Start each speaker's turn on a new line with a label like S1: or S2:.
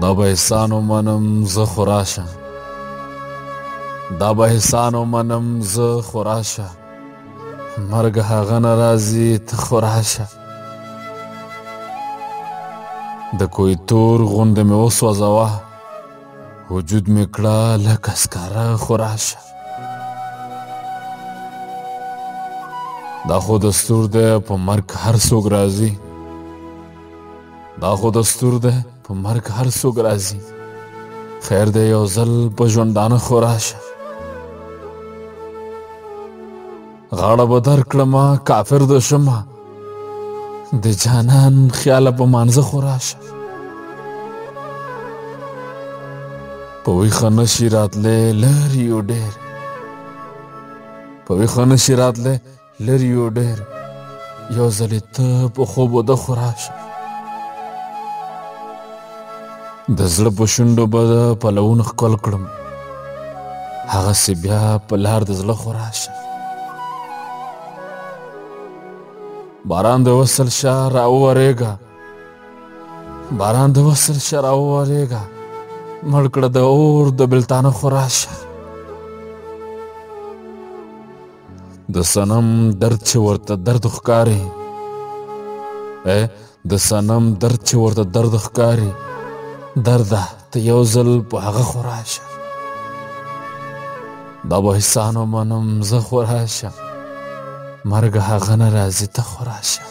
S1: دا به احسان ومنم زه خو راشه، دا به احسان ومنم زه خو راشه، مرګ هغه نه راځي ته خو راشه. د کوی تور غوندې مې وسوځوه، وجود مې کړه لکه سکاره خو راشه. دا خو دستور دی په مرګ هر څوک راځي، دا خو دستور دی په مرګ هر څوک راځي، خیر دی یو ځل په ژوندانه خو راشه. غاړه به درکړمه کافر د شمه، د جانان خیاله په مانځه خو راشه. په ویښه نه شي راتلی لرې یو ډېر، په ویښه نه شي راتلی لرې یو ډېر، یو ځلې ته په خوب وده خو راشه. د زړه په شونډو به د پلوونو ښکل کړم، هغسې بیا په لار د زړه خو راشه. باران د وصل شه راوورېږه، باران د وصل شه راوورېږه، مړ کړه د اور د بلتانه خو راشه. د صنم درد چې ورته درد ښکاري، د صنم درد چې ورته درد ښکاري، درده ته یو ځل په هغه خو راشه. دا به احسان ومنم زه خو راشه، مرګ هغه نه راځي ته خو راشه.